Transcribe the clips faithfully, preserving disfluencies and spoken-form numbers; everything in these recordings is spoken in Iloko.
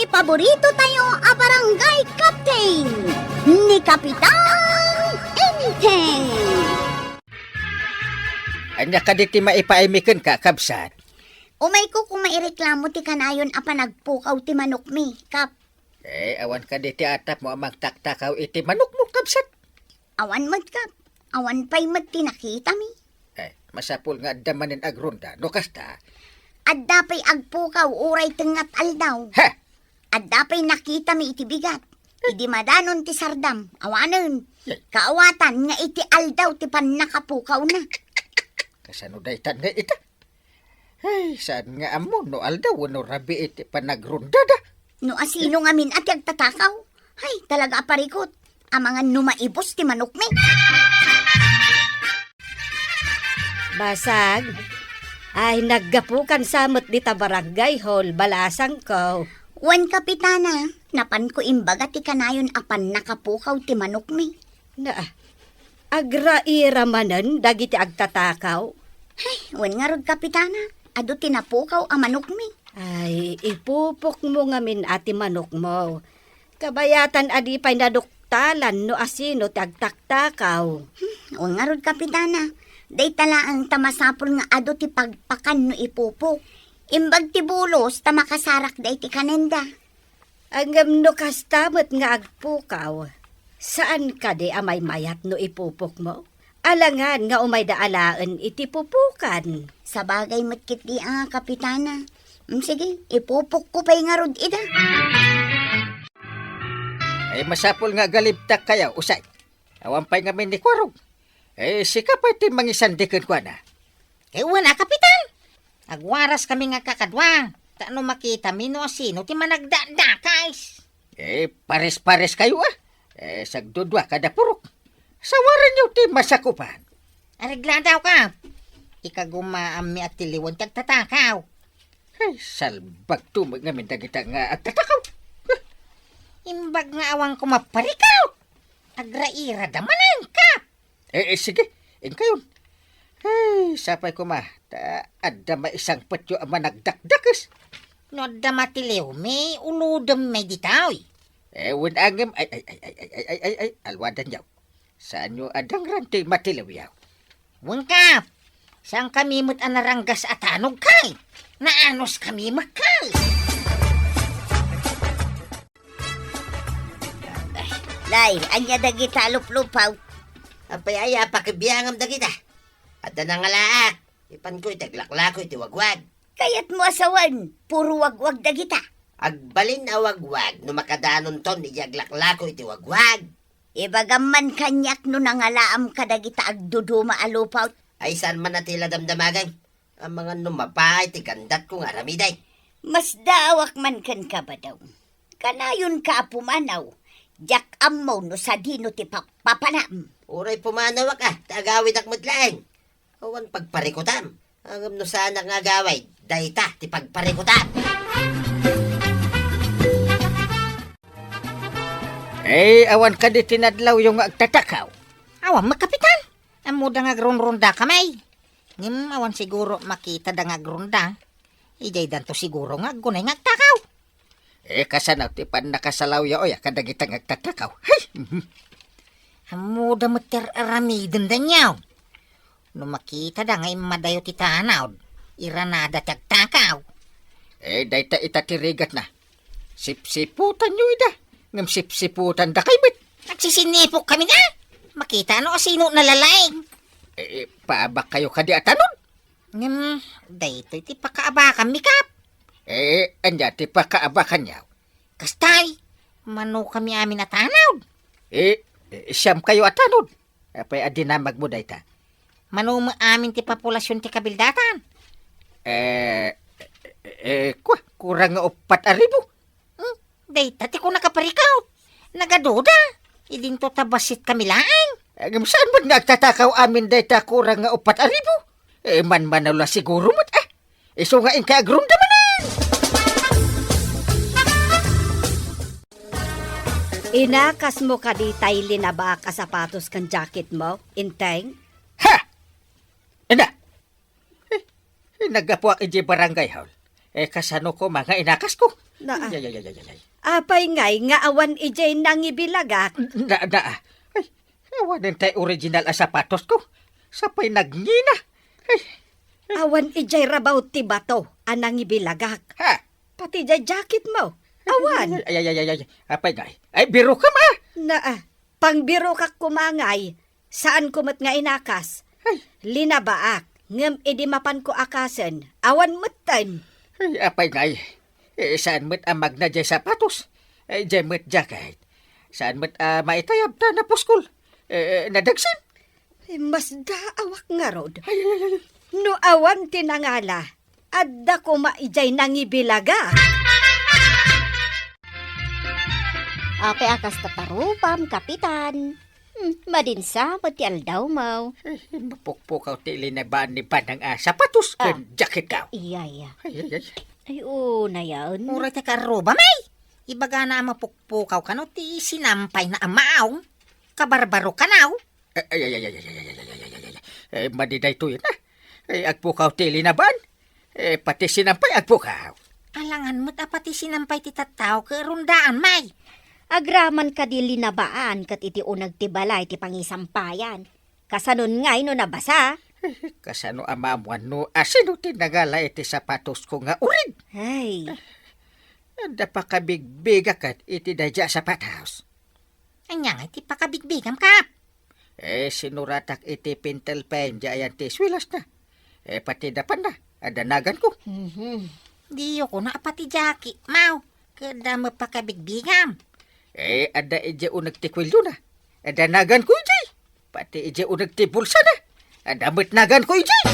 Paborito tayo a barangay captain, ni Kapitan Enteng. Ania kadi ti maipaaymi kenka, kabsat? Umayko koma ireklamo ti kanayon a panagpukaw ti manokmi, Kap. Eh, awan kadi ti atapmo a mangtaktakaw iti manokmo, kabsat? Awan met, Kap. Awan pay met ti nakitami. Eh, masapul nga adda manen agronda. No kasta, adda pay agpukaw uray tengngat aldaw. Ha! Adda pay nakitami iti bigat. Idi madanon ti sardam, awanen. Yay. Kaawatan nga iti aldaw ti pannakapukawna. Kasano dayta nga ita? Ay, saan nga ammo no aldaw wenno rabii ti panagrondada? No asino ngamin a ti agtatakaw? Ay, talaga a parikut. Amangan no maibus ti manokmi. Basag, ay, naggapukan sa met dita barangay hall, balasangko. Wen, Kapitana, napanko imbaga ti kanayon a pannakapukaw ti manokmi. Na, agraira manen dagiti agtatakaw? Ay, wen ngarud, Kapitana, adu ti napukaw a manokmi. Ay, ipupokmo ngamin a ti manokmo. Kabayatan a di pay naduktalan no asino ti agtaktakaw. Hmm, wen ngarud, Kapitana, dayta laeng ta masapul nga adu ti pagpakan no ipupok. Imbag ti bulos ta makasarak dayta kanenda. Ngem no kasta met nga agpukaw, saan kadi a maymayat no ipupokmo? Alangan nga umayda alaen iti pupukan. Sabagay met ketdi a, Kapitana. Mm, sige, ipupokko pay ngarud ida. Ay, masapul nga agalibtak kayo, usay. Awan pay ngamin ni Kuarog. Eh, sika pay ti mangisandi kenkuana. Kay wen a, Kapitan. Agwaras kami nga kakadua. Ta no makitami no asino ti managdakdakes. Eh, pares-pares kayo, ah. Eh, sagdudua kada purok. Sawarenyo ti masakupan. Aregladaw ka. Ikagumaammi a tiliwen ti agtatakaw. Ay, salbagto met ngamin dagita nga agtatakaw. Imbag nga awan koma parikaw. Agrairada manen, Kap. Eh, eh, sige, inkayon. Ay, sapay koma, ta adda maisangpetyo a managdakdakes. No adda matiliwmi, ulodem met ditoy. Eh, wen a ngem, ay, ay, ay, alwadanyo. Saanyo a dangran ti matiliwyo? Wen, Kap. Saan kami met a naranggas a tanogkay? Naanos kami met kay. Nay, ania dagita a luplupaw? Apay aya a pakibiangam dagita? Adda nangalaak. Ipanko iti aglaklako iti wagwag. Kayatmo a sawen, puro wagwag dagita. Agbalin a wagwag no makadanonton iti aglaklako iti wagwag. Ibagam man kaniak no nangalaam kadagita agduduma a lupaw. Ay, saan man a ti la damdamagem. Amangan no mapaay ti gandatko nga aramidek. Masdaawak man kenka, Badaw. Kanayonka a pumanaw, diak ammo no sadino ti pappapanam. Uray pumanawak a, ta agawidak met laeng. Awan pagparikutam. Ngem no saanak nga agawid, dayta ti pagparikutam. Eh, awan kadi ti nadlawyo nga agtatakaw? Awan met, Kapitan. Ammoda nga agrungrunda kami. Ngem awan siguro makitada nga agrunda. Idiay danto siguro nga aggunay nga agtakaw. Eh, kasano ti pannakasalawyo, oy, kadagita nga agtatakaw? Hay! Mhm. Ammoda met ti ar-aramiden daniaw. No makitada nga immadayo ti tanod, iranada ti agtakaw. Eh, dayta ita ti rigatna. Sipsiputanyo ida, ngem sipsiputandakay met. Agsisinipok kami na. Makita no asino nalalaing. Eh, eh, paabak kayo kadi a tanod? Ngem, daytoy ti pakaabakanmi, Kap. Eh, ania ti pakaabakanyo? Kastay, mano kami amin a tanod? Eh, eh, siam kayo a tanod. Apay a dinamagmo dayta? Mano met amin ti populasion ti kabildatan? Eh, eh, eh, kua, kurang nga uppat a ribu. Hmm? Dayta ti kunaka, parikaw. Nagaduda. Idinto ta bassit kami laeng. Eh, ngem saan met nga agtatakaw amin dayta kurang nga uppat a ribu? Eh, manmanaw la siguro met, eh. Isu nga inka agrunda manen. Inakasmo kadi tay linabak a sapatos ken jacketmo, Enteng? Ha! Ina! Eh, eh, naggapuak idiay barangay hall. Eh, kasano koma nga inakasko? Naa. Ay, ay, ay, ay, ay, ay. Apay ngay nga awan idiay nangibilagak? Na, na, ay, awanen tay original a sapatosko. Sapay nagngina. Ay. Awan idiay rabaw ti bato a nangibilagak. Ha? Pati diay jacket mo. Awan. Ay, ay, ay, ay, ay. Apay ngay? Ay, birokam, ah. Naa. Pangbirokak koma ngay. Saanko met nga inakas. Ay. Linabaak, ngem idi mapanko akasen, awan metten. Ay, apay ngay. Eh, saan met a magna diay sapatos? Eh, diay met jacket. Saan met a maitayab ta napuskol? Eh, nadagsen? Eh, masdaawak ngarud. Ay, ay, ay, ay. No awan ti nangala, adda koma idiay nangibilaga. Apay a kasta tarupam, Kapitan? Hmm, madinsa met ti aldawmo. Eh, mapukpukaw ti linabaan ni Banang a sapatos ken jacket ko. Iya, iya. Ay, ay, ay. Ay, oo, nayaen. Uray ti karrubam, ay! Ibagana a mapukpukaw kano ti sinampay na amaw. Kabarbaro kanaw. Ay, ay, ay, ay, ay, ay, ay, ay, ay, ay. Eh, madi daytoy na. Eh, agpukaw ti linabaan. Eh, pati sinampay agpukaw. Alangan met a pati sinampay ti tattao ket rundaan, may. Agraman kadi linabaan ket iti uneg ti balay ti pangisampayan. Kasanon ngay no nabasa? Kasano a maammuan no asino ti nangala iti sapatosko nga urig? Ay. Adda pakabigbigak iti daydiay a sapatos. Ania ngay ti pakabigbigam, Kap? Eh, sinuratak iti pentel pen diay ayan ti eskuelasna. Eh, pati dapanna, adda naganko. Mhm. Diyo kuna a pati jacket mo, ket adda met pakabigbigam. Eh, adda idiay uneg ti kuellona. Adda naganko idiay. Pati idiay uneg ti bulsana. Adda met naganko idiay.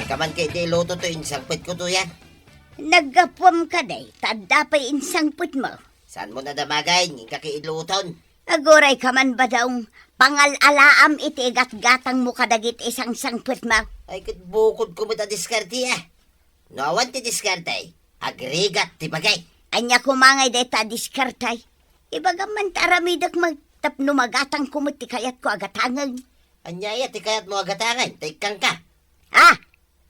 Ikaman ket idi iluto toy insangpetko, Tuyang. Naggapuam kadi, ta adda pay insangpetmo. Saanmo nadamagay, ngem ka ket iluton. Aguray ka man, Badong, pangal-alaam iti igatgatangmo kadagiti isangsangpetmo. Ay, ket bukodko met a diskarte, a. No awan ti diskarte, agrigat ti bagay. Ania koma ngay dayta a diskarte? Ibagam man ta aramidek met tapno magatangko met ti kayatko a gatangen. Ania aya ti kayatmo a gatangen, ta ikkanka? Ah!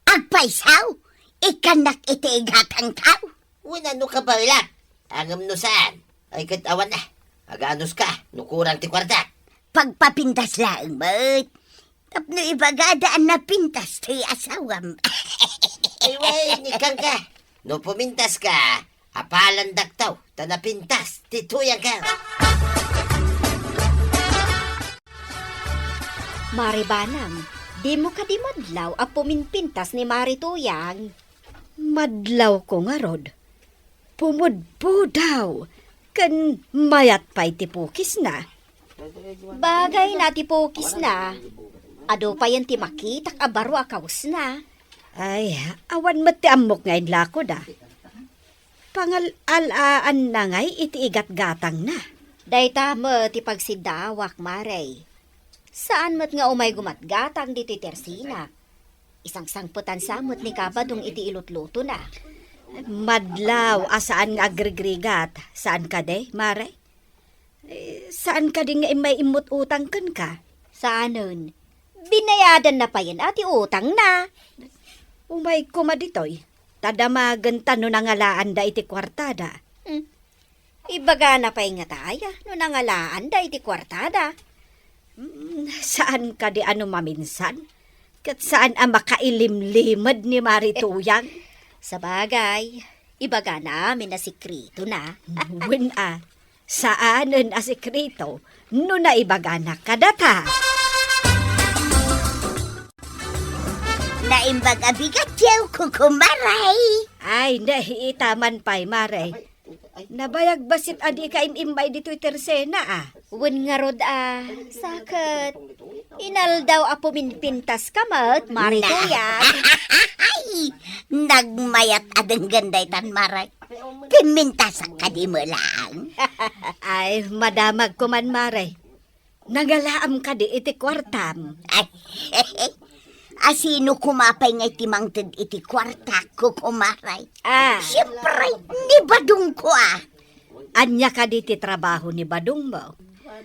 Agpayso? Ikkannak iti igatangko? Wen, no kabaelak. Ngem no saan, ay ket awan a. Aganuska no kurang ti kuarta. Pagpapintas laeng met. Tapno ibagada a napintas ti asawam. Ay, wen, ikkanka. No pumintaska, apalandakto ta napintas ti Tuyangko. Mare Banang, dimo kadi madlaw a puminpintas ni Mare Tuyang? Madlawko ngarud. Pumudpudaw ken mayat pay ti pukisna. Bagayna ti pukisna. Adu payen ti makitak a baro a kawesna. Ay, awan met ti ammok nga inlakoda. Pangal-alaanna ngay iti igatgatangna. Dayta met ti pagsiddaawak, Mare. Saan met nga umay gumatgatang ditoy tersinak. Isangsangpetan sa met ni Kabadong iti ilutlutona. Madlaw a saan nga agrigrigat, saan kadi, Mare? Eh, saan kadi nga immay immut utang kenka? Saanen. Binayadanna payen a ti utangna. Umay koma ditoy, ta damagenta no nangalaanda iti kuartada. Hmm. Ibagana pay ngata aya no nangalaanda iti kuartada. Mm, saan kadi a no maminsan? Ket saan a makailimlimed ni Mare Tuyang? Sabagay, ibagana amin a sekretona. Wen a, saanen a sekreto no naibagana kadata. Naimbag a bigat yaw, kukumaray. Ay, naitaman pay, Mare. Nabayag bassit a dika im-immay ditoy tersena, a. Wen ngarud a, saket, inaldaw a puminpintaska met, Mare Tuyang. Ay, nagmayat a denggen daytan, Mare. Pinmintasak kadi met laeng. Ay, madamagko man, Mare. Nangalaam kadi iti kuartam? Ay, asino koma pay nga iti mangted iti kuartak, kukumaray? Ah. Siempre, ni badongko, a. Ania kadi ti trabaho ni badongmo?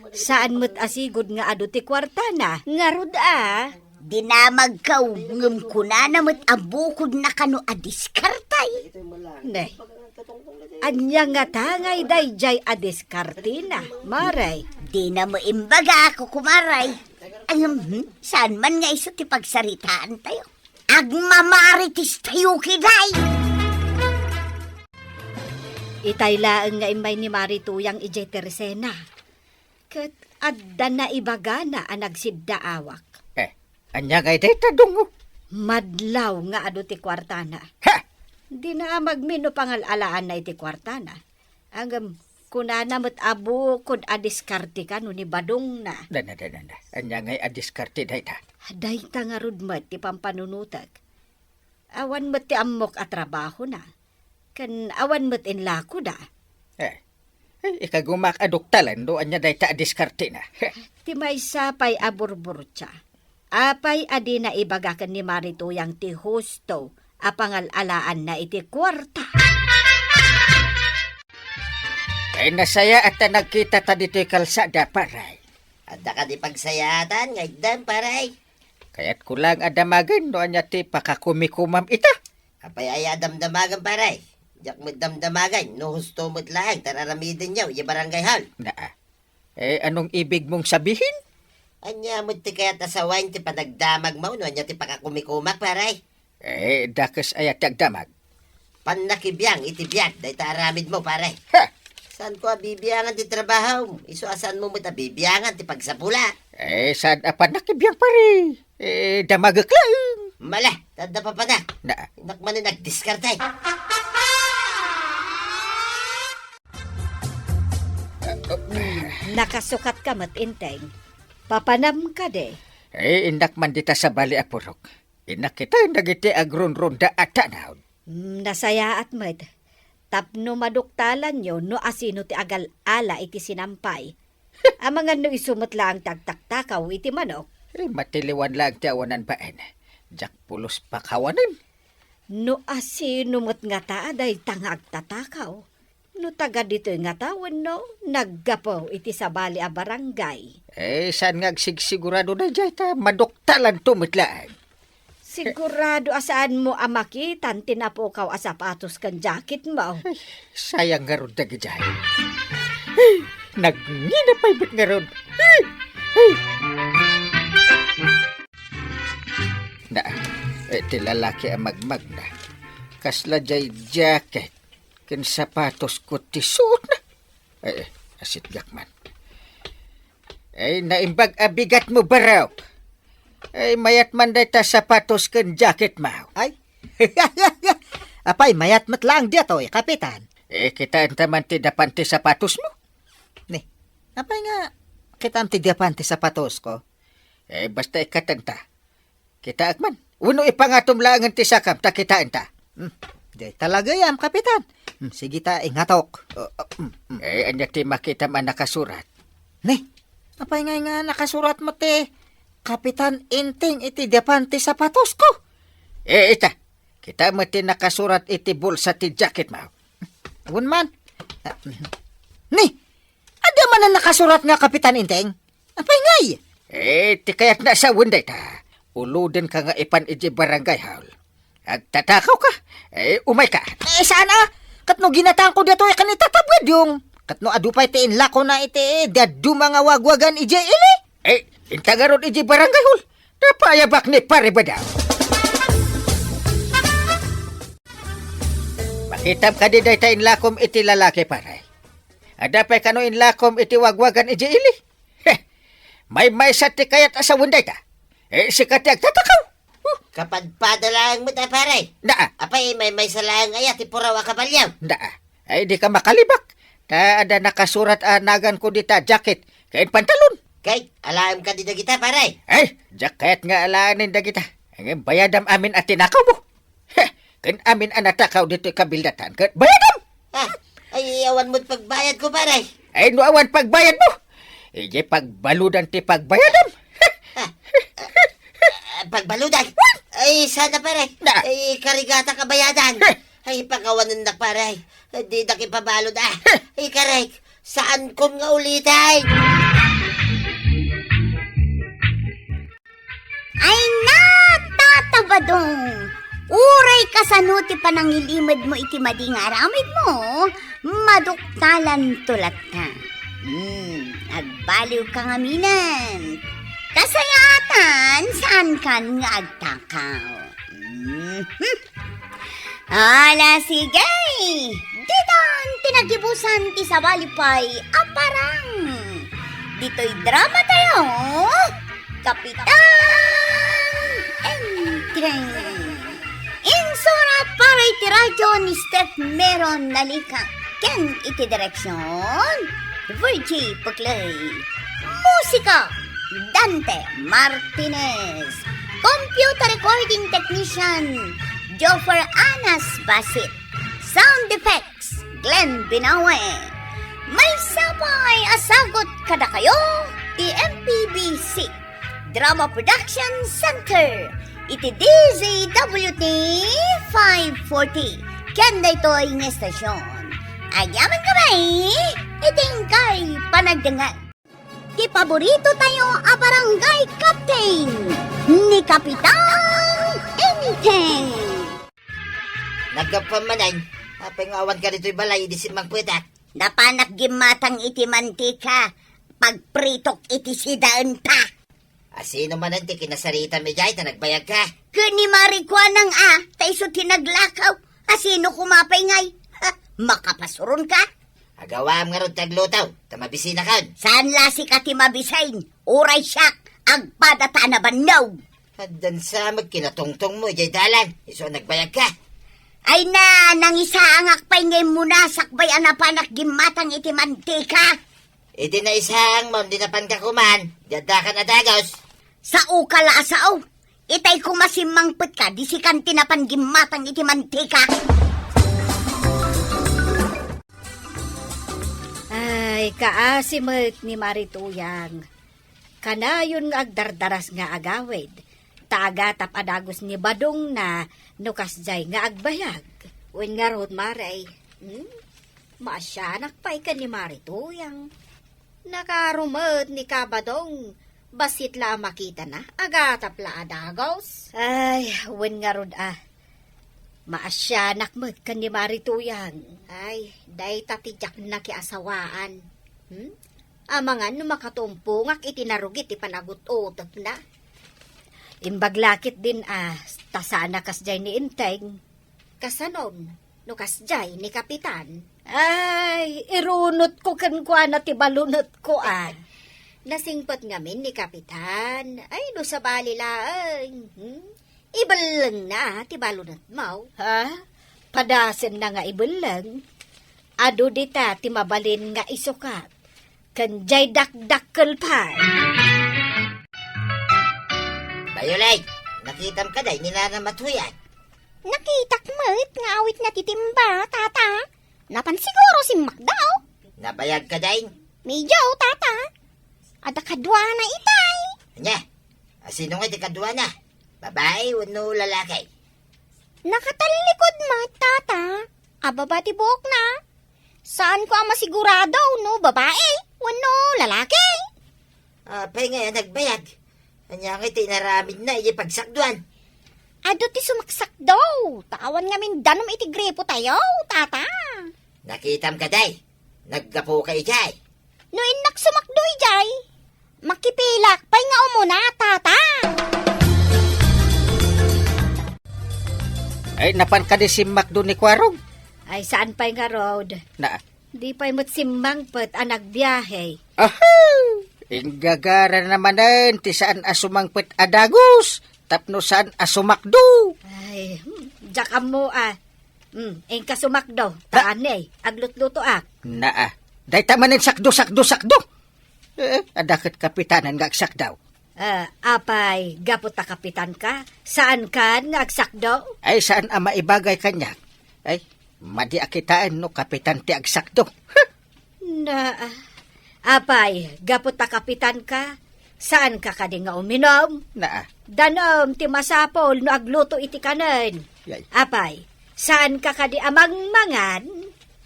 Saan met a sigud nga adu ti kuartana? Ngarud, a. Dinamagkaw, ngem kunana met a bukodna kano a diskartay. Ne, ania ngata ngay daydiay a diskartena, Mare? Dina met imbaga, kukumaray. Ngem, hmm, saan man nga isu ti pagsaritaantayo? Agmamarites tayo, kiday! Itay laeng nga immay ni Mari Tuyang idiay Teresena. Ket adda naibagana a nagsiddaawak. Eh, ania ngay dayta, Dungo? Madlaw nga adu ti kuartana. Ha! Dina a magmino pangal-alaanna iti kuartana. Ngem, kunana met a bukod a diskarte kano ni badongna. Dana, dana, dana. Ania ngay a diskarte dayta? Dayta ngarud met ti pampanunotek. Awan met ti ammok a trabahona, ken awan met inlakoda. Eh, eh, ikagumak a duktalan no ania dayta a diskartena. Ti maysa pay a burburtia. Apay a dina ibaga ken ni Mari Tuyang ti husto a pangal-alaanna iti kuarta? Ay, nasayaat ta nagkita ta ditoy kalsada, pare. Adda kadi pagsayaatan nga itdem, pare? Kayatko laeng a damagen no ania ti pakakumikomam ita. Apay aya a damdamagen, pare? Diak met damdamagen no husto met laeng ti ar-aramidenyo idiay barangay hall. Naa. Eh, anong ibig mong sabihin? Ania met ti kayat a sawen ti panagdamagmo no ania ti pakakumikomak, pare? Eh, dakes aya ti agdamag? Pannakibiang iti biag dayta aramidmo, pare. Ha! Saanko a bibiangan ti trabahom, isu a saanmo met a bibiangan ti pagsapula. Eh, saan a pannakibiang, pare? Eh, damagek laeng. Mala, ta adda papanak. Na. Innak manen agdiskarte. Nakasukatka met, Enteng. Papanam kadi? Eh, innak man dita sabali a purok. Innak kitaen dagiti agrunrunda a tanaw. Mm, nasayaat met. Tapno maduktalanyo no asino ti agal-ala iti sinampay. Amangan no isu met laeng ti agtaktakaw iti manok. Eh, matiliwan laeng ti awanan bain. Diak pulos pakawanen. No asino met ngata a dayta nga agtatakaw? No taga ditoy ngata wenno naggapu iti sabali a barangay? Eh, saan nga agsigsigurado daydiay ta maduktalanto met laeng. Sigurado a saanmo a makitan ti napukaw a sapatos ken jacketmo. Ay, sayang ngarud dagidiay. Ay, nagngina pay met ngarud. Ay, ay. Na, eh, ti lalaki a magmagna. Kasla diay jacket ken sapatosko ti suotna. Eh, eh, asitgak man. Ay, naimbag a bigatmo, barok. Ay, mayat man dayta sapatos ken jacketmo. Ay. Apay, mayat met laeng daytoy, Kapitan. Eh, kitaenta man ti dapan ti sapatosmo. Ni, apay nga kitaem ti dapan ti sapatosko? Eh, basta ikatenta. Kitaek man. Wenno ipangatom laengen ti sakam ta kitaenta. Hmm. Diay talagayam, Kapitan. Hmm, sige ta, ingatok. Uh, uh, hmm, hmm. Eh, ania ti makitam a nakasurat? Ni, apay ngay nga nakasurat met ti Kapitan Enteng iti dapan ti sapatosko? Eh, ita. Kita met ti nakasurat iti bulsa ti jacketmo. Wen man. Ah, hmm. Ni, adda man a nakasurat nga Kapitan Enteng? Apay ngay? Eh, ti kayatna a sawen dayta. Ulodenka nga ipan idiay barangay hall. Agtatakawka? Eh, umayka. Eh, saan a? Ket no ginataangko daytoy ken itatabuadyong. Ket no adu pay ti inlakona iti dadduma nga wagwagan idiay ili? Eh, inta ngarud idiay barangay hall. Napayabak ni Pare Badaw. Makitam kadi dayta inlakom iti lalaki, pare? Adda pay kano inlakom iti wagwagan idiay ili? Heh! Maymaysa ti kayat a sawen dayta. Eh, sika ti agtatakaw. Huh! Kapadpada laeng met a, pare. Naa. Apay, maymaysa laeng aya ti puraw a kabalio? Naa. Ay, dika makalibak. Ta adda nakasurat a naganko dita jacket ken pantalon. Kay, alaem kadi dagita, pare? Ay, diak kayat nga alaenen dagita. Ngem bayadam amin a tinakawmo. Heh, ken amin a natakaw ditoy kabildatan, ket bayadam! Ah, ay, awan met pagbayadko, pare. Ay, no awan pagbayadmo, idiay pagbaludan ti pagbayadam. Ah, ah, ah, pagbaludan? Ay, saan a, pare? Na. Ay, karigata kabayadan. Heh. Ay, pakawanennak, pare. Didak ipabalud, ah. Heh. Ay, karek, saankon nga uliten. Ay, Badong, uray kasano ti panangilimedmo iti madi nga aramidmo, maduktalanto latta. Hmm, agbaliwka ngamin. Kasayaatan, saankan nga agtakaw. Mhm. Ala, sige! Ditan ti nagibusan ti sabali pay a parang. Ditoy drama tayo, Kapitan Enteng. Insurat para iti radyo ni Steph Meron Nalika ken iti direksyon, Virgie Puclay. Musika, Dante Martinez. Computer recording technician, Joffer Anas Basit. Sound effects, Glenn Binawe. Maysa pay a sagut kadakayo ti M P B C Drama Production Center iti D Z W T five forty. Ken daytoy nga estasyon, agyaman kami iti inkay panagdengngeg. Ti paborito tayo a barangay captain, ni Kapitan Enteng. Naggapuan manen, apay nga awanka ditoy balay idi simmangpetak? Napanak gimmatang iti mantika, pagpritok iti sidaenta. Asino manen ti kinasaritam idiay ta nagbayagka? Ken ni Mari Kuanang a, ta isu ti naglakaw. Asino koma pay ngay? Ha, makapasuron ka? Agawam ngarud ti agluto, ta mabisinakon. Saan la sika ti mabisin? Uray siak, agpada ta nabannog. Addan sa met kinatungtongmo idiay dalan, isu a nagbayagka. Ay na, nangisaangak pay ngay muna sakbay a napanak gimmatang iti mantika. Iti naisaangmon, di napanka koman, di addakan a dagos. Sao ka la a sao. Itay koma simmangpetka, di sikan ti napan gimmatang iti mantika. Ay, kaasi met ni Mari Tuyang. Kanayon nga agdardaras nga agawid, ta agatap a dagus ni Badong na no kasdiay nga agbayag. Wen ngarud, Mari, hmm? Maasianak pay ken ni Mari Tuyang. Nakaro met ni Kabadong, bassit la a makitana, agatap la a dagus. Ay, wen ngarud a. Maasianak met ken ni Mari Tuyang. Ay, dayta ti diak nakiasawaan. Hmm? Amangan no makatumpongak iti narugit ti panagut-utepna. Imbag la ketdin a, ta saan a kasdiay ni Enteng. Kasanon, no kasdiay ni Kapitan? Ay, irunotko kenkuana ti balunotko a. Nasingpet ngamin ni Kapitan. Ay, no sabali laeng. Hmm? Ibellengna ti balunotmo. Ha? Padasenna nga ibelleng? Adu dita ti mabalin nga isukat. Ken diay dakdakkel pay. Bayolay, nakitam kadi ni Nana Matuyan? Nakitak met nga awitna ti timba, tata. Napan siguro simmakdaw. Nabayag kadi? Medyo, tata. Adda kaduana itay. Ania? Asino nga ti kaduana? Babai wenno lalaki? Nakatallikod met, tata. Ababa ti buokna. Saanko a masigurado no babai wenno lalaki. Apay nga nagbayag? Ania nga ti inaramidna iti pagsakduan? Adu ti sumaksakdo. Ta awan ngamin danum iti gripotayo, tata. Nakitam kadi? Naggapuka idiay? No innak sumakdo idiay, makipilak pay nga umuna, tata. Ay, napan kadi simmakdo ni Kuarog? Ay, saan pay ngarud? Na. Di pay met simmangpet a nagbiahe. Aha! Inggagara na manen ti saan a sumangpet a dagus tapno saan a sumakdo. Ay, hmm, diak ammo a. Hmm, inka sumakdo. Ta ania, aglutlutoak. Naa. Dayta manen sakdo, sakdo, sakdo. Eh, adda ket kapitanan nga agsakdaw. Ah, apay, gapu ta kapitan ka, saan kan nga agsakdo? Ay, saan a maibagay kaniak. Ay, madi a kitaen no kapitan ti agsakdo. Huh! Na, apay, gapu ta kapitan ka, saan ka kadi nga uminom? Naa. Danum ti masapul no agluto iti kanen. Yay. Apay, saan ka kadi a mangmangan?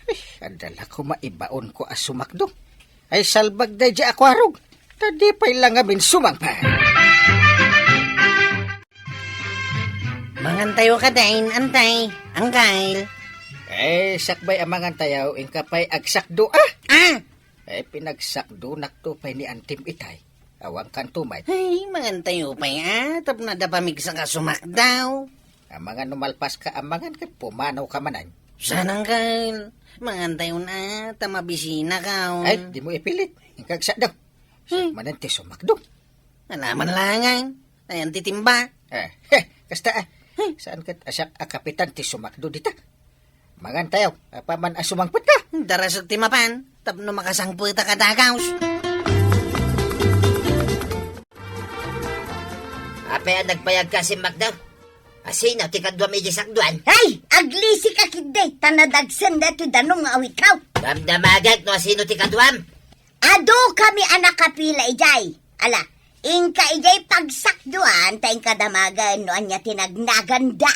Ay, adda la koma ibaonko a sumakdo. Ay, salbag daydi a Kuarog. Ta di pay la ngamin sumangpet. Mangantayo kadin, antay, anggal. Eh, sakbay a mangantayo, inka pay agsakdo, ah! Ah! Eh, pinagsakdonakto pay ni Antim itay. Awan kanto met. Ay, mangantayo pay, ah, tapno adda pamigsa nga sumakdaw. Amangan no malpas ka, amangan ket pumanaw ka manen. Saan, anggal. Mangantayo na, ta mabisinakaw. Ay, dimo ipilit. Inka agsakdo. Hmm. Siak manen ti sumakdo. Alaman langan. Ayan ti timba. Eh, heh, kasta, ah. Hmm. Saan ket a siak a kapitan ti sumakdo dita? Mangantayo, apaman a sumangpet ka. Darasek ti mapan, tapno makasangpeta ka dagaus. Apay a nagbayag ka, simmakdo? Asino ti kaduam iti sakduan? Ay, aglisi ka ketdi, ta nadagsen daytoy danum nga awitko. Damdamagek no asino ti kaduam. Adu kami a nakapila idiay. Ala, inka idiay pagsakduan, ta inka damagen no ania ti nagnaganda.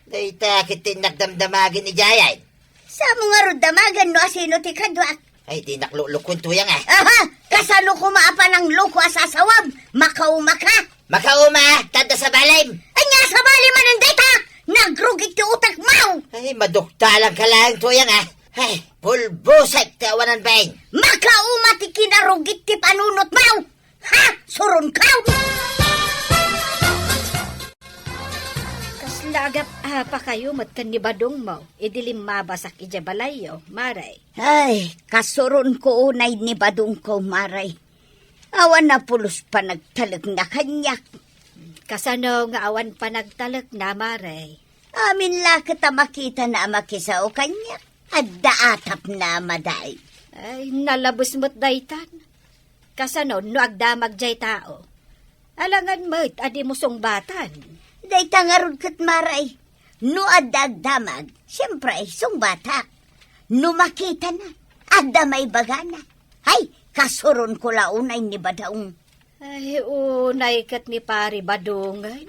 Dayta ket ti innak damdamagen idiay. Samo ngarud damagen no asino ti kaduak. Ay, dinak luklukon, Tuyang, ah. Aha! Kasano koma a panangluko a sasawam? Makauma ka? Makauma, ta adda sabalim. Ania sabalim manen dayta? Nagrugit ti utekmo! Ay, maduktalan ka laeng, Tuyang, ah. Ay, pulbosek ti awanan bain. Makauma ti kinarugit ti panunotmo! Ha! Suronko! Kasla agap-apa kayo met ken ni Badongmo idi limmabasak idiay balayyo, Mare? Ay, kasuronko unay ni Badongko, Mare. Awan a pulos panagtalekna kaniak. Kasano nga awan panagtalekna, Mare? Amin la ket a makitana a makisao kaniak. Adda atapna a madael. Ay, nalabes met daytan. Kasano no agdamag diay tao? Alangan met a dimo sungbatan. Dayta ngarud ket, Mare. No adda agdamag, siempre, sungbatak. No makitana, adda maibagana. Ay, kasuronko la unay ni Badong. Ay, unay ket ni Pari Badongen.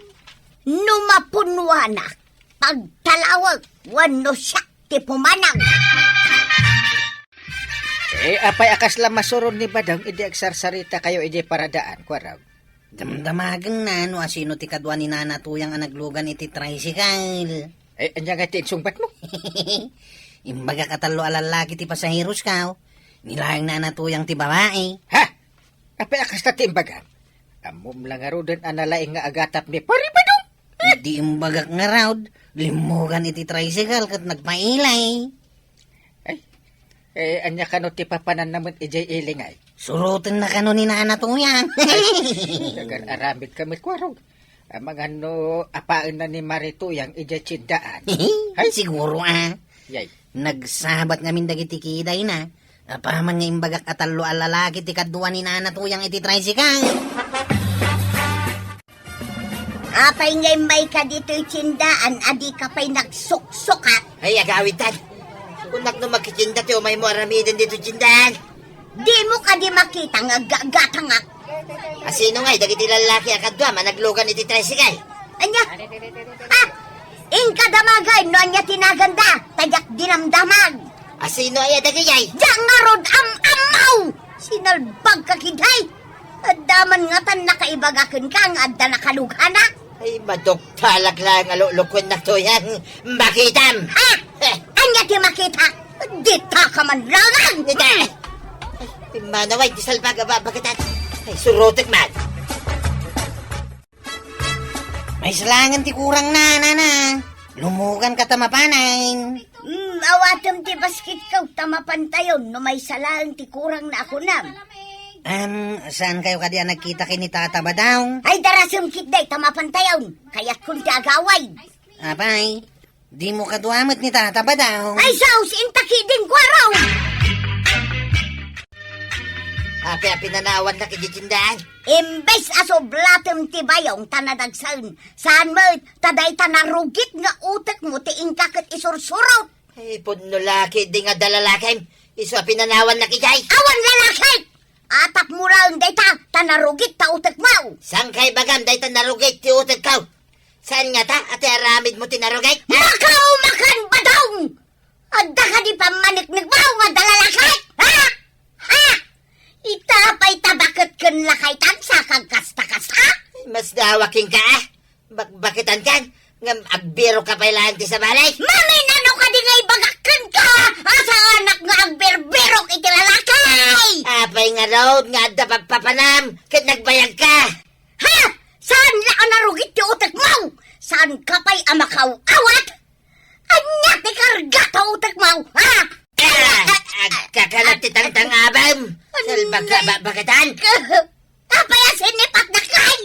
No mapunnoanak, pagtalawag, wenno siak ti pumanang. Eh, apay a kasla masuron ni Badong idi agsarsarita kayo idi paradaan, kuarog? Damdamagengna no asino ti kadua ni Nana Tuyang a naglugan iti tricycle. Eh, ania nga ti insungbatmo? Imbagak a tallo a lallaki ti pasaherosko. Ni laeng Nana Tuyang ti babai. Ha? Apay a kasta ti imbagam? Ammom la ngaruden a nalaing nga agatap ni Pari Badong? Idi imbagak ngarud, limmugan iti tricycle ket nagpailay. Ay, eh, ania kano ti papananna met idiay ili ngay? Surotenna kano ni Nana Tuyang. Ay, nagar-aramid ka met, kuarog. Amangan no apaenna ni Mari Tuyang idiay tiendaan. Ay, siguro, ah. Yay. Nagsabat ngamin dagiti kidayna. Apaman nga imbagak a tallo a lalaki ti kadua ni Nana Tuyang iti tricycle. Apay nga immayka ditoy tiendaan a dika pay nagsuksukak? Ay, agawitan. Kunak no makitienda ti umaymo aramiden ditoy tiendaan. Dimo kadi makita nga aggatangak? Asino ngay dagiti lallaki a kaduam a naglugan iti tricycle? Ania? Ah! Inka damagen no ania ti naganda, ta diak dinamdamag. Asino aya dagijay? Diak ngarud am-ammo! Sinalbagka ketdi! Adda man ngatan nakaibaga kenka nga adda nakalugana. Ay, maduktalak laeng a luklukuennak, Tuyang. Makitam! Ha? Eh. Ania ti makita? Dita ka man langan! Dita! Ay, pimmanaw ay, di salbag a babagitan. Ay, surotek man! Maysa laengen ti kurangna, nana. Lumuganka ta mapanen. Hmm, awatem ti basketko ta mapantayon no maysa laeng ti kurangna a kunam. Am, saankayo kadi a nagkita ken ni Tata Badong? Ay, darasem ketdi ta mapantayon. Kayatkon ti agawid. Apay, dimo kadua met ni Tata Badong? Ay, sus, inta ketdin, kuarog! Apay a pinanawannak idiay tiendaan? Imbes a sublatem ti bayong ta nadagsen, saan met ta dayta narugit nga utekmo ti inka ket isursurot. Ay, pudno la ketdi nga adda lalakim, isu a pinanawannak idiay. Awan lalaki! Atapmo laeng dayta ta narugit ta utekmo. Saan ka ibagam dayta narugit ti utekko? Saan ngata a ti aramidmo ti narugit? Makauma kan, Badong! Adda kadi pammaneknekmo nga adda lalaki? Ha? Ha? Ita pay ta baket ken lakaytan sa kagkasta-kasta? Masdawa kenka, ah. Bakbaketankan. Ngem agbirok ka pay laeng ti sabali? Maminano kadi nga ibagak kenka a saanak nga agbirbirok iti lalaki? Apay ngarud nga adda pagpapanam ket nagbayag ka? Ha? Saan la a narugit ti utekmo? Saan ka pay a makaw-awat? Ania ti karga ta utekmo, ha? Ah! Agkakalat ti tangtangabem! Salbag ka, ba-, bagatan! Apay a sinipatnak kay?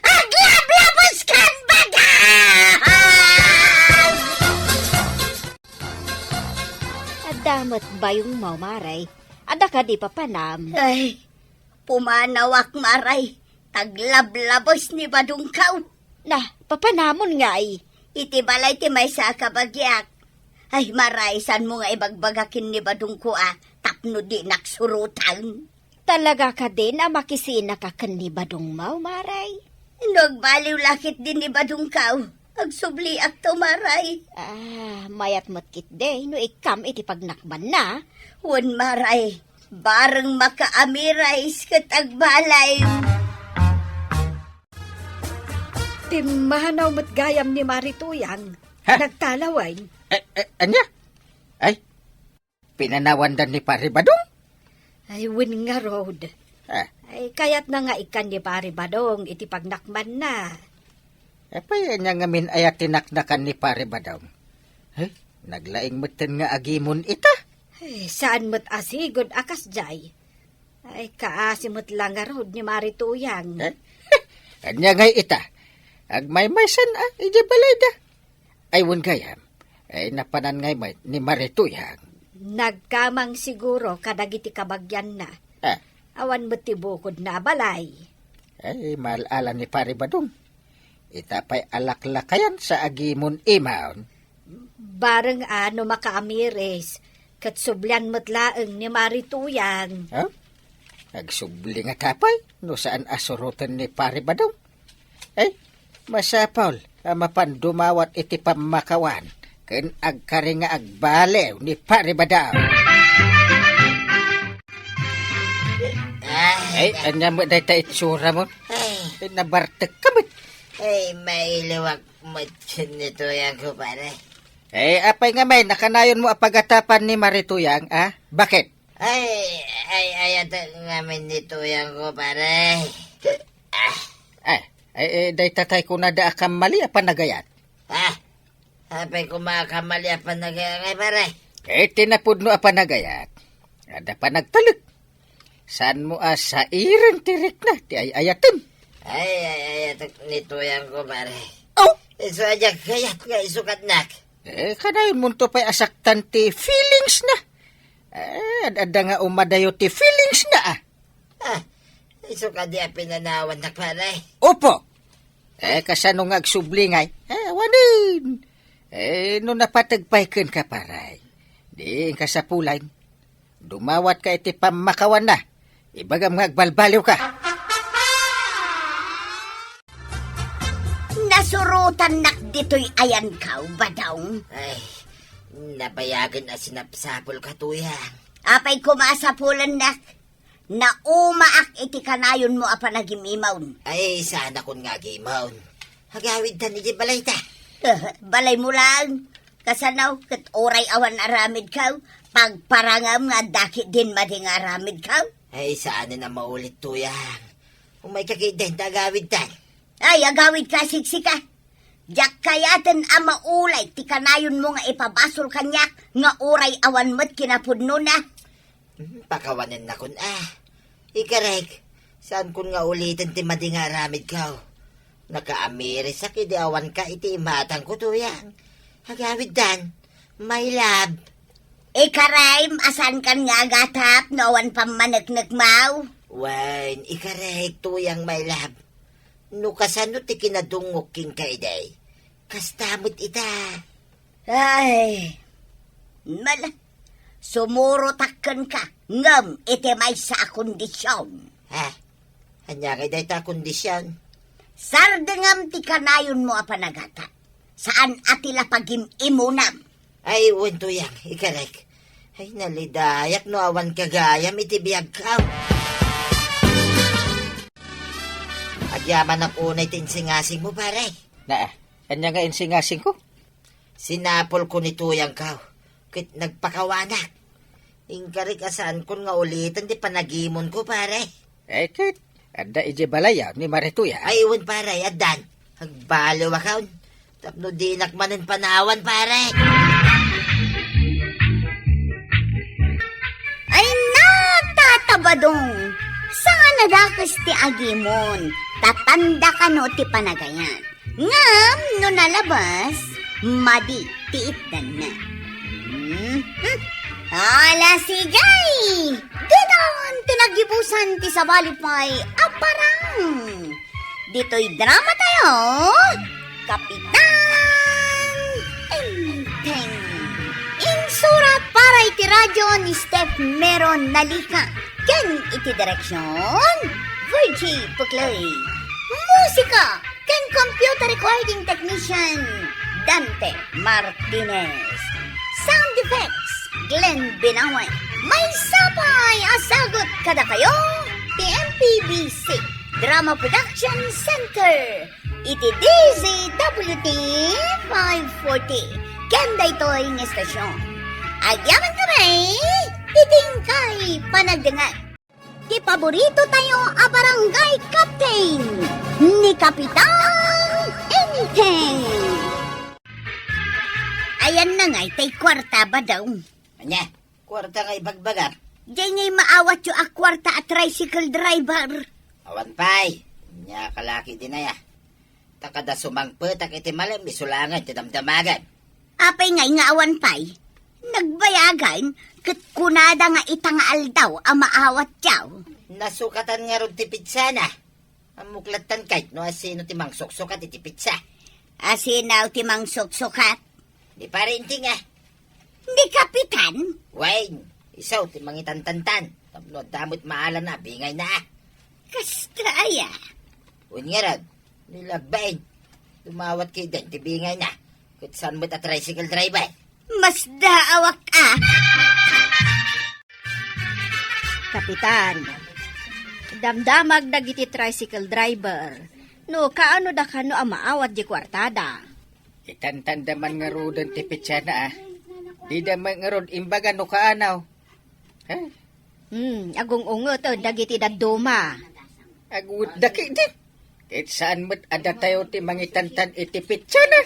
Aglablabos kan baga! Adda met bayongmo, Mare. Adda kadi papanam? Ay, pumanawak, Mare. Taglablabos ni Badongko. Na, papanamon ngay? Iti balay ti maysa a kabagiak. Ay, Mare, saanmo nga ibagbaga ken ni Badongko a tapno dinak surotan? Talaga kadin a makisinaka ken ni Badongmo, Mare? No agbaliw la ketdi ni Badongko, agsubliakto, Mare. Ah, mayat met ketdi no ikkam iti pagnakbanna. Wen, Mare, bareng makaamiris ket agbaliw. Timmanaw met gayam ni Mare Tuyang. Ha? Nagtalawen. Eh, eh, ania? Ay, pinanawandan ni Pare Badong? Ay, wen ngarud. Ah. Ay, kayatna nga ikkan ni Pare Badong iti pagnakmanna. Apay, ania ngamin aya ti naknakan ni Pare Badong? Eh, naglaing metten nga agimon ita. Ay, saan met a sigud a kasdiay. Ay, kaasi met la ngarud ni Mare Tuyang. Eh? Ania ngay ita? Agmaymaysan a, idiay balayda. Ay, wen gayam. Ay, napanan ngay met ni Mare Tuyang. Nagkamang siguro kadagiti kabagianna. Ah. Awan met ti bukodna a balay. Ay, maal-ala ni Pare Badong. Ita pay a laklakayan sa agimon imaon. Bareng a no makaamiris, ket sublian met laeng ni Mare Tuyang. Ha? Agsubli ngata pay no saan a suroten ni Pare Badong. Ay, masapul a mapan dumawat iti pammakawan ken agkari nga agbaliw ni Pare Badong. Ay, ania met dayta itsuram? Ay. Ay, nabartek ka met. Ay, mailiwak met ni Tuyang, kumpare. Eh, apay ngamin, nakanayonmo a pagatapan ni Mare Tuyang, a? Bakit? Ay, ay, ayatek ngamin ni Tuyang, kumpare. Ah. Ay, ay, eh, dayta tay kunada a kammali a panagayat. Ah, apay koma a kammali a panagayat, pare? Eh, ti napudno a panagayat. Adda panagtalek. Saanmo a sairen ti rikna ti ay-ayatem? Ay, ay, ayatek ni Tuyang, kumpare. Oh! Isu a diak kayat nga isukatnak. Eh, kanayonmonto pay a saktan ti feelings na. Eh, ad-adda nga umadayo ti feelings na, ah. Ah, isu kadi a pinanawannak, pare? Opo. Eh, kasano nga agsubli ngay? Eh, awanen. Eh, no napateg pay kenka, pare, di inka sapulan. Dumawatka iti pammakawanna. Ibagam nga agbalbaliwka. Nasurotannak ditoy ayanko, Badong. Ay, nabayagen a sinapsapulka, Tuyang. Apay koma a sapulennak? Naumaak iti kanayonmo a panagim-imon. Ay, saanakon nga agimon. Agawidtan iti balayta. Balaymo laeng. Kasano, ket uray awan aramidko, pagparangam nga adda ketdin madi nga aramidko? Ay, saanen a maulit, Tuyang. Umayka ketdin ta agawidtan. Ay, agawidka a siksika. Diak kayaten a maulay ti kanayonmo nga ipabasol kaniak nga uray awan met kinapudnona. Hmm, pakawanennakon a. Ikarek, saankon nga uliten ti madi nga aramidko. Nakaamirisak idi awanka iti imatangko, Tuyang. Agawidtan, my love. Ikarem, a saankan nga agatap no awan pammaneknekmaw? Wen, ikarek, Tuyang, my love. No kasano ti kinadungngok kenka idi, kasta met ita. Ay, mala, sumurotak kenka, ngem iti maysa a kondision. Ha? Ania ngay dayta a kondision? Sardengam ti kanayonmo a panagatap. Saan a ti lapagim-imunam. Ay, wen, Tuyang, ikarek. Ay, nalidayak no awanka gayam iti biagko. Agyamanak unay ti insingasingmo, pare. Na, Ania nga insingasingko? Sinapulko ni Tuyangko, ket nagpakawanak. Inkarik a saankon nga uliten ti panagimonko, pare. Eh, ket, adda idiay balay ni Mare Tuya. Ay, wen, pare, addan. Agbaliwakon. Tapno dinak manen panawan, pare. Ay, natatabadong! Saan a dakes ti agimon, ta tanda kano ti panagayat. Ngem no nalabas, madi ti itdanna. Mhm. Ala, sige! Didon ti naggibusan ti sabali pay a parang. Ditoy drama tayo, Kapitan Enteng. Insurat para iti radyo ni Steph Meron Nalika. Ken iti direksyon, Virgie Puclay. Musika ken computer recording technician, Dante Martinez. Sound effects, Glenn Binawe. Maysa pay a sagut kadakayo ti M P B C Drama Production Center iti D Z W T five forty. Ken daytoy nga estasyon, agyaman kami iti inkay panagdengngeg. Ti paborito tayo a barangay captain, ni Kapitan Enteng. Ayan na ngay tay kuarta, Badong. Ania? Kuarta nga ibagbagam? Diay ngay maawatyo a kuarta a tricycle driver. Awan pay. Ania ka laki dinaya? Ta kada sumangpetak iti malem, isu laengen ti damdamagem. Apay ngay nga awan pay? Nagbayagan, ket kunada nga ita nga aldaw a maawatyo. Nasukatan ngarud ti pitsana. Ammok lattan kayat no asino ti mangsuksukat iti pitsa. Asino ti mangsuksukat? Ni Pare Enteng, a. Ni Kapitan? Wen, isu ti mangitantantan. Tapno adda met maalana, bingayna, a. Kasta aya? Wen ngarud, ni Lagbain. Dumawat ketdin ti bingayna. Ket saan met a tricycle driver. Masdaawak a. Kapitan, damdamag dagiti tricycle driver. No kaano da kano a maawat di kuartada? Itantanda man ngaruden ti pitsana, a. Dida man ngarud imbaga no kaano. Ha? Hmm, agung-ungeten dagiti dadduma. Agwetda ketdi. Ket saan met a datayo ti mangitantan iti pitsana.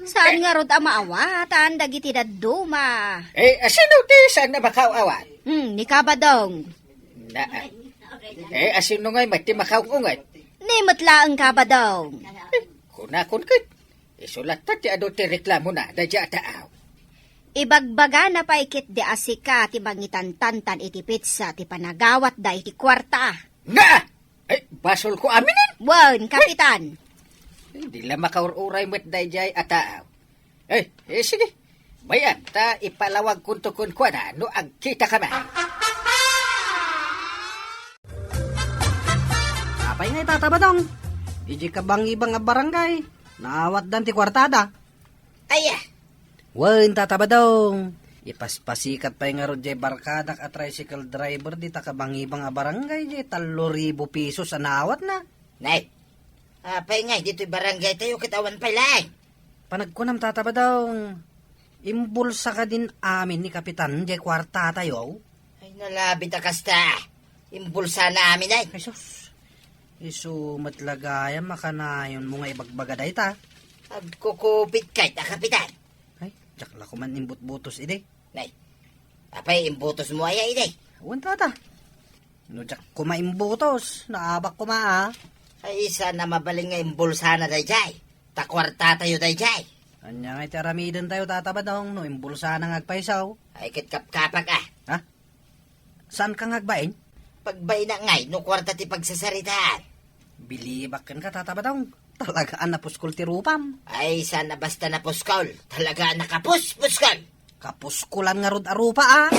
Saan ngarud a maawatan dagiti dadduma? Eh, asino ti saan a makaaw-awat? Hmm, ni Kabadong. Na, eh, asino ngay met ti makaung-unget? Ni met laeng Kabadong. Eh, kunakon ket, isu latta ti adu ti reklamona daydiay a taaw. Ibagbagana pay ketdi a sika ti mangitantantan iti pitsa ti panagawatda iti kuarta. Na! Eh, basolko aminen? Wen, Kapitan. Eh, di la makaur-uray met daydiay a taaw. Eh, eh, sige. Bay-am, ta ipalawagkonto kenkuana no agkitakami. Apay ngay, Tata Badong? Idiay kabangibang a barangay, naawatdan ti kuartada. Aya. Wen, Tata Badong. Ipaspasikat pay ngarud diay barkadak a tricycle driver dita kabangibang a barangay diay tallo ribu pesos a naawatna. Nay, apay ngay ditoy barangay tayo ket awan pay laeng? Panagkunam, Tata Badong, imbulsa kadin amin ni Kapitan diay kuarta tayo. Ay, nalabit a kasta. Imbulsana amin ay. Ay, sus. Isu met la gayam a kanayonmo nga ibagbaga dayta. Agkukupit kayta, Kapitan. Ay, diak la koma imbutbutos idi. Nay, apay imbutosmo aya idi? Wen, Tata. No diak koma imbutos, naabak koma a. Ay, saan a mabalin nga imbulsana daydiay. Ta kuarta tayo daydiay. Ania ngay ti aramiden tayo, Tata Badong, no imbulsana nga agpayso? Ay, ket kapkapak a. Ha? Saanka nga agbain? Pagbaina ngay no kuarta ti pagsasaritaan. Bilibak kenka, Tata Badong. Talaga a napuskol ti rupam. Ay, saan a basta napuskol. Talaga a nakapuspuskol. Kapuskulan ngarud a rupa, a.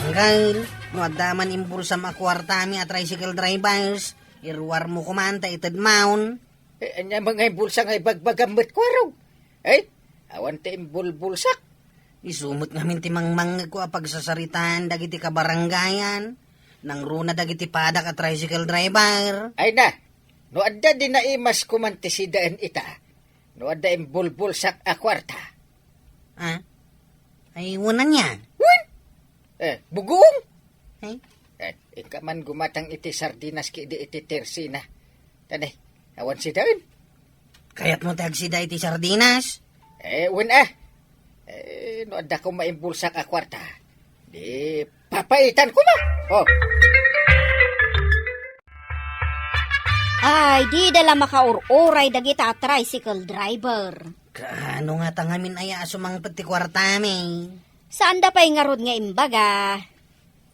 Anggal, no adda man imbulsam a kuartami a tricycle drivers, iruarmo koman ta itedmon. Eh, ania man nga imbulsa nga ibagbagam met kuaro? Eh, awan ti imbulbulsak. Isu met ngamin ti mangmangngegko a pagsasaritaan dagiti kabarangayan. Nangruna dagiti padak a tricycle driver. Ay na, No adda di naimas ko man ti sidaen ita, no adda imbulbulsak a kuarta. Ah? Ay, wen ania? Wen? Eh, bugoong? Eh? Eh, inka man gumatang iti sardinas kidi iti tersina. Tani, awan sidaen. Kayatmo ti agsida iti sardinas? Eh, wen a. Eh, no adda ko maimbulsak a kuarta, di papaitan ko ma. Oh. Ay, dida la makaur-uray dagita a tricycle driver. Kaano ngata ngamin aya a sumangpet ti kuartami? Saanda pay ngarud nga imbaga.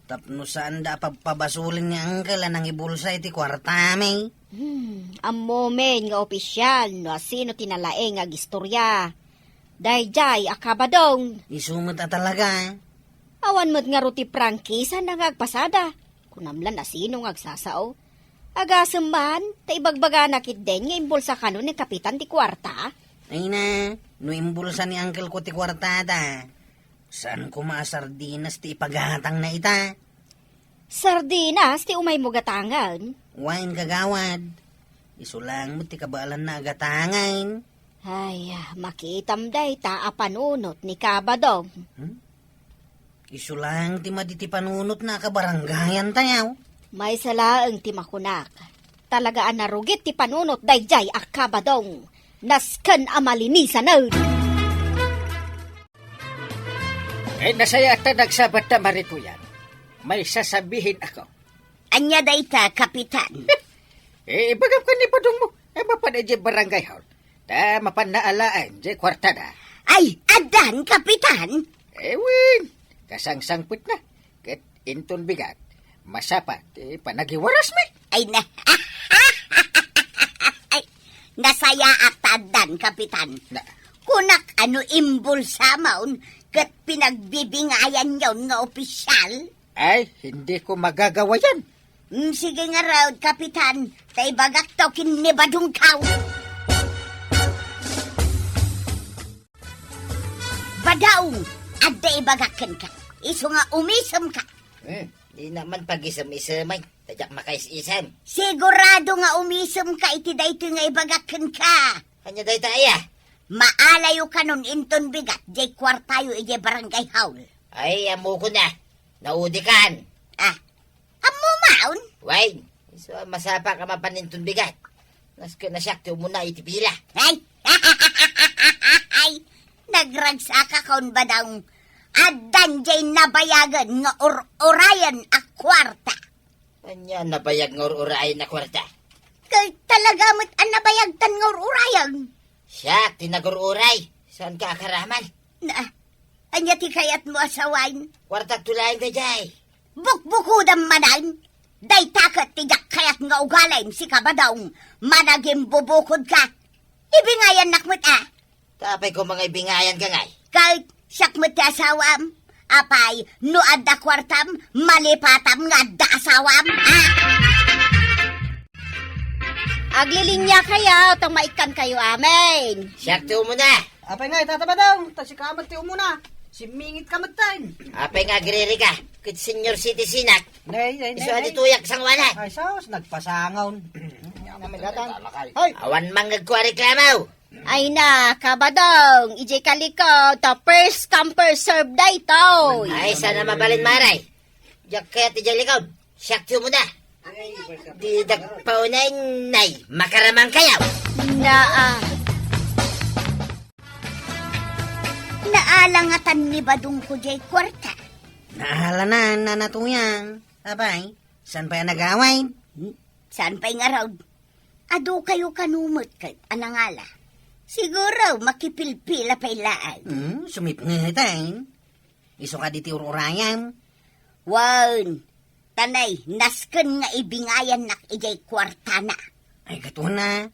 Tapno saanda a pabpabasolin ni Uncle a nangibulsa iti kuartami. Hmm, ammomin nga opisial no asino ti nalaing nga agistorya. Daydiay a kabadong. Isu met a talaga. Awan met ngarud ti prangkisana nga agpasada. Kunam la no asino nga agsasao. Agasem man, ta ibagbagana ketdin nga imbulsa kano ni Kapitan ti kuarta. Ay na, no imbulsa ni Uncle ko ti kuartada, saan koma a sardinas ti ipagatangna ita? Sardinas ti umaymo gatangen? Wen, kagawad. Isu laeng met ti kabaelanna a gatangen. Ay, makitam dayta a panunot ni Kabadong. Hmm? Isu laeng ti madi ti panunotna a kabarangayantayo. Maysa laeng ti makunak. Talaga a narugit ti panunot daydiay a Kabadong. Nasken a malinisanen. Eh, nasayaat ta nagsabat ta marituyan. May sasabihin ako. Ania dayta, Kapitan? Eh, ibagam ken ni Badong mo. Eh, mapan idiay barangay hall. Ta mapan alaen diay kuartada. Ay, addan, Kapitan? Eh, wen, kasangsangpetna. Ket inton bigat, masapa ti panagiwarasmi. Ay na. Ay, nasayaat ta addan, Kapitan. Na. Kunak a no imbulsamon ket pinagbibingayanyon nga opisial? Ay, hindi ko magagawa yan. Mm, sige ngarud, Kapitan, ta ibagakto ken ni Badongko. Badong, adda ibagak kenka. Isu nga umisemka. Hmm, di naman pagisem-isemay. Ta diak makaisisem. Sigurado nga umisemka iti daytoy nga ibagak kenka. Ania dayta aya? Maalayo kanon inton bigat, diay kuartayo idiay barangay hall. Ay, ammokon a. Naudikan. Ah, ammo maon? Wen, isu a masapa ka mapan inton bigat. Nasken a siak ti umuna iti pila. Ay! Ay! Nagragsakakon, Badong. Addan diay nabayagen nga ur-urayen a kuarta. Ania nabayag nga ur-urayen a kuarta? Kay talaga met a nabayagtan nga ur-urayen. Siak ti nagur-uray. Saanka a karaman? Na, ania ti kayatmo a sawen? Kuartak to laeng daydiay. Bukbukodam manen. Dayta ket ti diak kayat nga ugalim, sika, Badong. Managimbubukodka. Ibingayannak met a. Ta apay koma nga ibingayanka ngay? Ket siak met ti asawam. Apay, no adda kuartam, malipatam nga adda asawam, ha? Aglilinya kayo, ta maikkan kayo amin. Siak ti umuna. Apay nga, Tata Badong, ta sika met ti umuna. Simmingit ka met ten. Apay nga agririka, ket senior citizenak. Nay, nay, nay, isu a nay. Di tuyak sanguanan. Ay, sus, nagpasangaw. Ay, awan mangngegko a reklamo. Ay na, Kabadong, idiay kalikod, ta first come, first serve daytoy. Ay, saan a mabalin, Maray? Diak kayat idiay likod. Siak ti umuna. Didak paunay, nay, makaramang kayo. Naa. Naala ngatan ni Badongko diay kuarta. Naala na, Nana Tuyang. Apay, saan pay a nagawid? Hmm? Saan pay ngarud? Adu kayo kano met ket a nangala. Siguro makipilpila pay laeng. Hmm, sumipngeten. Isu kadi ti ur-urayam? Wen, ta nay, nasken nga ibingayannak idiay kuartana. Ay, ket wen a,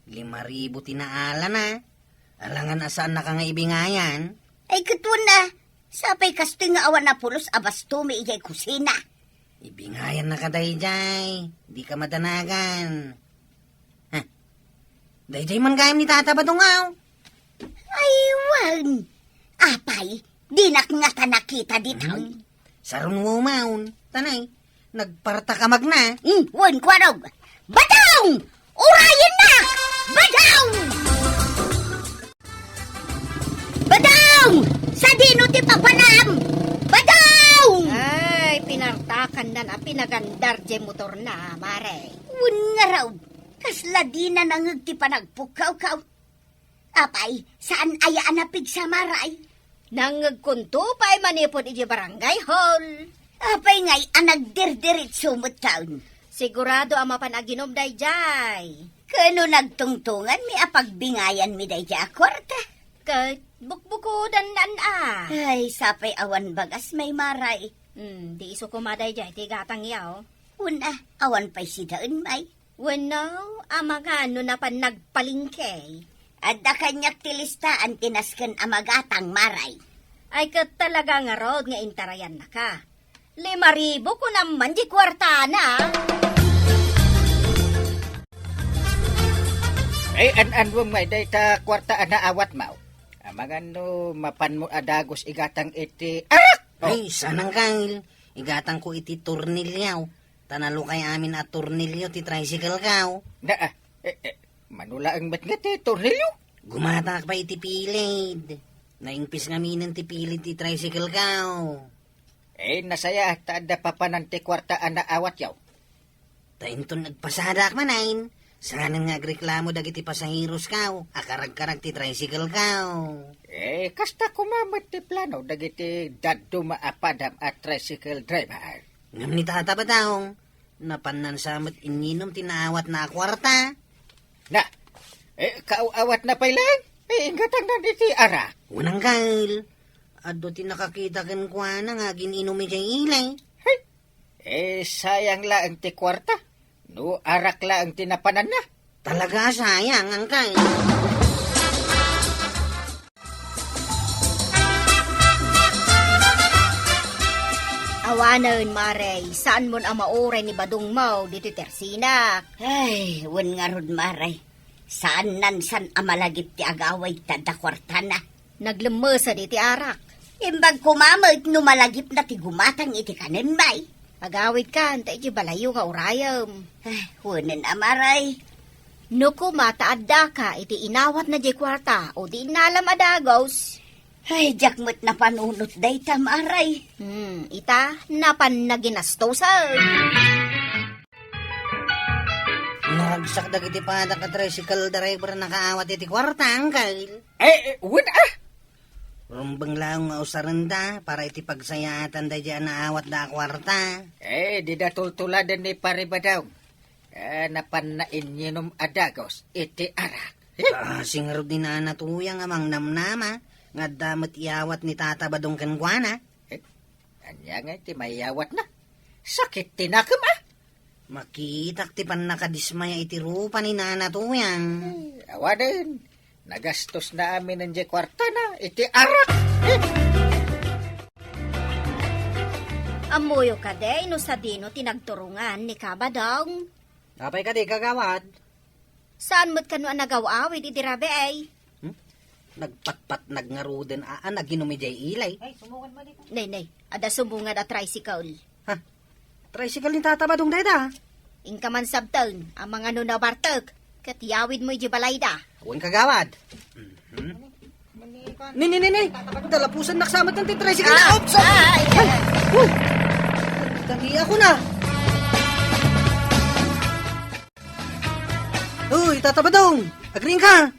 lima ribu ti naalana. Alangan a saannaka nga ibingayan. Ay, ket wen a, sapay kastoy nga awan a pulos a bastomi idiay kusina. Ibingayannaka daydiay, dika madanagan. Ha? Daydiay man gayam ni Tata Badong, aw? Ay, wen. Apay, dinak ngata nakita ditoy. Hmm. Sarunmo maon. Tanay, nagpartak a magna. Hmm, wen, kuarog. Badong! Urayennak! Badong! Badong! Sadino ti papanam? Badong! Ay, pinartakannan a pinagandar diay motorna, Mare. Wen ngarud, kasla dina nangngeg ti panagpukkawkaw. Apay, saan aya a napigsa, Mare? Nangngegkonto pay manipud idiay barangay hall. Apay ngay a nagdirdiritso metten? Sigurado a mapan aginom daydiay. Ken no nagtungtonganmi a pagbingayanmi daydiay a kuarta? Ket bukbukodannaan a. Ay, sapay awan bagas, Mare. Hmm, di isu koma daydiay ti gatangyo. Wen a, awan pay sidaen, Mare. Wenno, amangan no napan nagpalengke? Adda kaniak ti listaan ti nasken a magatang, Mare. Ay, ket talaga ngarud nga intarayannaka. Lima ribu kunam man diay kuartana. Ay, an-anuem ngay dayta kuarta a naawatmo? Amangan no mapanmo a dagus igatang iti arak! Oh. Ay, saan, Angkel. Igatangko iti tornilyo. Ta nalukay amin a tornilyo ti tricycle ko. Na, ah, eh, eh, mano laeng met nga ti tornilyo? Gumatangak pay iti pilid. Naingpis ngaminen ti pilid ti tricycle ko. Eh, nasayaat ta adda papanan ti kuarta a naawatyo. Ta inton nagpasadaak manen, saanen nga agreklamo dagiti pasaheros ko a karagkarag ti tricycle ko. Eh, kasta koma met ti plano dagiti dadduma a padam a tricycle driver. Ngem ni Tata Badong, napanna sa met inninom ti naawatna a kuarta. Na, eh, kaaw-awatna pay laeng? Eh, inggatangnan iti arak. Wen, Angkel. Adu ti nakakita kenkuana nga agin-inum idiay ili. Hey! Eh, sayang laeng ti kuarta. No arak laeng ti napananna. Talaga a sayang, Angkel. Awanen, Mare, saanmon a mauray ni Badongmo ditoy tersinak? Ay, wen ngarud, Mare. Saannan san a malagip ti agawid ta adda kuartana. Naglemmesed iti arak. Imbag koma met no malagipna ti gumatang iti kanen, Mare. Agawidkan ta iti balayyo nga urayem. Ah, wenen a, Mare. No koma ta addaka iti inawatna diay kuarta o di innalam a dagus. Ay, diak met napanunot dayta, Mare. Hmm, ita, napanna ginastusen. Naragsak dagiti padak a tricycle driver a nakaawat iti kuarta, Angkel. Eh, eh, wen, ah! Rumbeng laeng nga usarenda para iti pagsayaatan daydiay a naawatda a kuarta. Eh, dida tultuladen ni Pare Badong. Eh, napanna inninom a dagus iti arak. Eh? Kaasi ngarud ni Nana Tuyang a mangnamnama nga adda met iyawat ni Tata Badong kenkuana. Eh, ania nga iti maiyawatna? Sakit ti nakem, ah! Makitak ti pannakadismaya iti rupa ni Nana Tuyang. Eh, awanen. Nagastosna aminen diay kuartana iti arak. Eh! Ammoyo kadi no sadino ti nagturongan ni Kabadong? Apay kadi, kagawad? Saan met kano a nagaw-awid idi rabii? Hmm? Nagpatpatnag ngaruden a, a naginum idiay ili. Nay, nay, adda sumungad a tricycle. Ha? Tricycle ni Tata Badong dayta? Inka man sabten, amangan no nabartek, ket iyawidmo idiay balayda. Wen, kagawad. Mhm. Ni, ni, ni, ni. Dalapusannak sa met ti tricycle. Ah, oops, ah. Ay, ay. Uy! Daniak na. Uy, Tata Badong! Agriingka!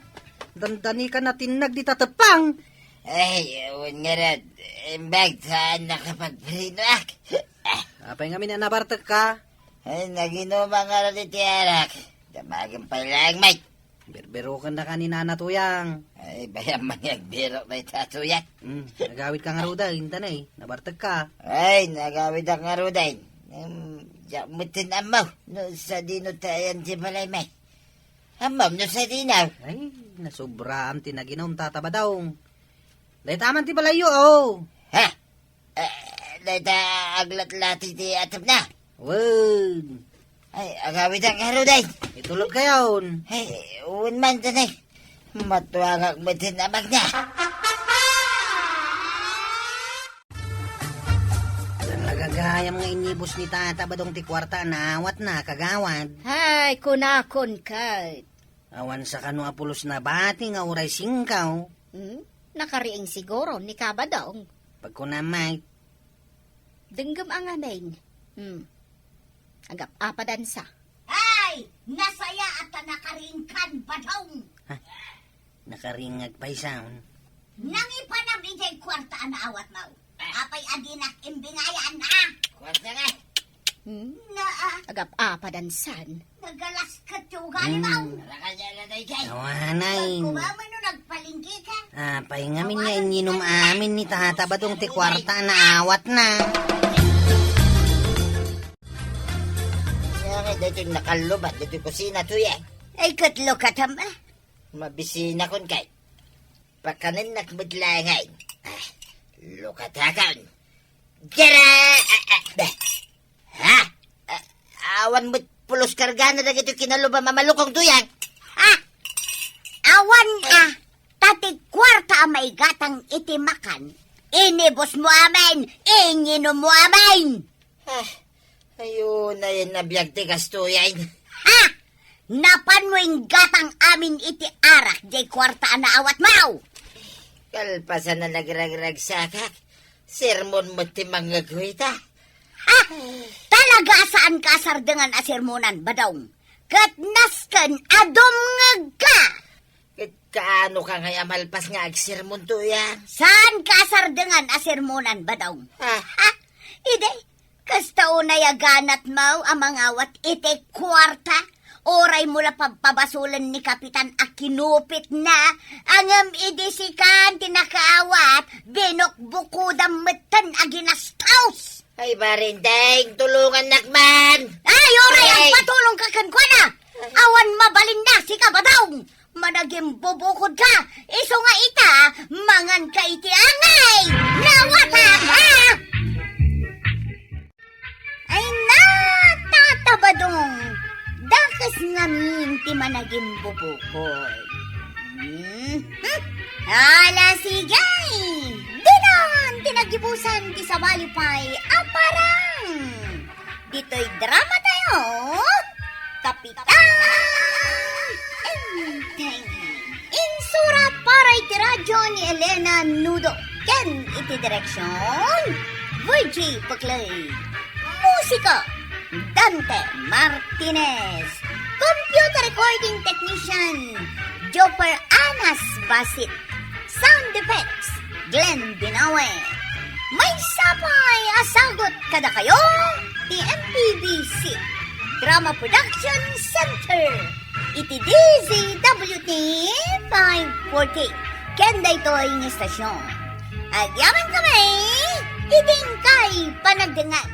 Dandani ka natinnag dita teppang. Ay, wen ngarud, imbag saan nakapagprenoak. Apay ngamin a nabartekka? Ay, naginuma ngarud iti arak. Damagen pay laeng, Mike. Birbiroken daka ni Nana Tuyang. Ay, bayam man nga agbirok dayta, Tuyang. Hmm, nagawidka ngaruden, intanay, nabartekka. Ay, nagawidak ngaruden. Em, diak metten ammo no sadino ti ayan ti balay, Mike. Ammom no sadino? Ay, nasobraam ti naginum, Tata Badong. Dayta man ti balayyo, oh. Ha? Eh, dayta aglatlati ti atepna? Wen. Ay, agawidak ngaruden. Itulodkayon. Ay, wen man, tanay. Matuangak met ti amagna. Talaga, Gayam nga inibus ni Tata Badong ti kuarta a naawatna, kagawad. Ay, kunakon ket. Awan sa kano a pulos na bati nga uray singkaw. Hmm? Nakariing siguro ni Kabadong. Pagkunam met. Denggem a ngamin. Hmm. Agap-apadansa. Ay! Nasayaat ta nakariingkan, Badong! Ha? Nakaringag pay saon. Nangipanam idiay kuarta a naawatmo. Apay a dinak imbingayan, a? Kuarta nga. Hmm? Na, a? Agap-apadansan. Nagalasket ti ugali mo. Hmm. Awanay. Pagkuba mo no nagpalinggi ka. Apay ngamin nga inyinom amin ni Tata Badong ti kuarta a naawatna. Kaya nga, daytoy nakallubat, daytoy kusina, tuya. Ay, ket lukatam, a? Mabisinakon kay. Pakanennak met laeng. Ah, lukatakon. Dira! Ah, ah, bah. Ha? Ah, awan met pulos kargana dagiti kinalubam a malukong, tuya. Ha? Awan a, ta ti kuarta a maigatang iti makan, inibusmo amin, inyinommo amin. Ah, ayo na yan a biag ti gastuyan. Ha? Napanmo inggatang amin iti arak diay kuarta a naawatmo. Kalpasan a nagragragsakak, sermon met ti mangngegwita. Ha? Talaga a saanka a sardengan a sermonan, Badong. Ket nasken a dumngegka. Ket kaano ka ngay a malpas nga agsermon, tuya? Saanka a sardengan a sermonan, Badong. Ah. Ha? Idi, kasta unay a ganatmo a mangawat iti kuarta, uraymo la pabpabasolen ni Kapitan a kinupitna, ngem idi sikan ti nakaawat, binukbukodam metten a ginastos. Ay, barindeng, tulongannak man. Ay, uray, ay, agpatulongka kenkuana. Awan mabalinna, sika, Badong. Managimbubukodka, isu nga ita, manganka iti angay. Nawatak, ha? Ay, na, Tata Badong, dakes ngamin ti managimbubukod. Hmm? Ala, sige. Dinan ti nagibusan ti sabali pay a parang. Ditoy drama tayo, Kapitan Enteng. Insurat para iti radyo ni Elena Nudo ken iti direksyon, Virgie Paclay. Musika, Dante Martinez. Computer recording technician, Joper Anas Basit. Sound effects, Glenn Binawe. Maysa pay a sagut kadakayo ti M P B C Drama Production Center iti D Z W T five forty. Ken daytoy nga istasyon, agyamankami iti inkay panagdengngeg.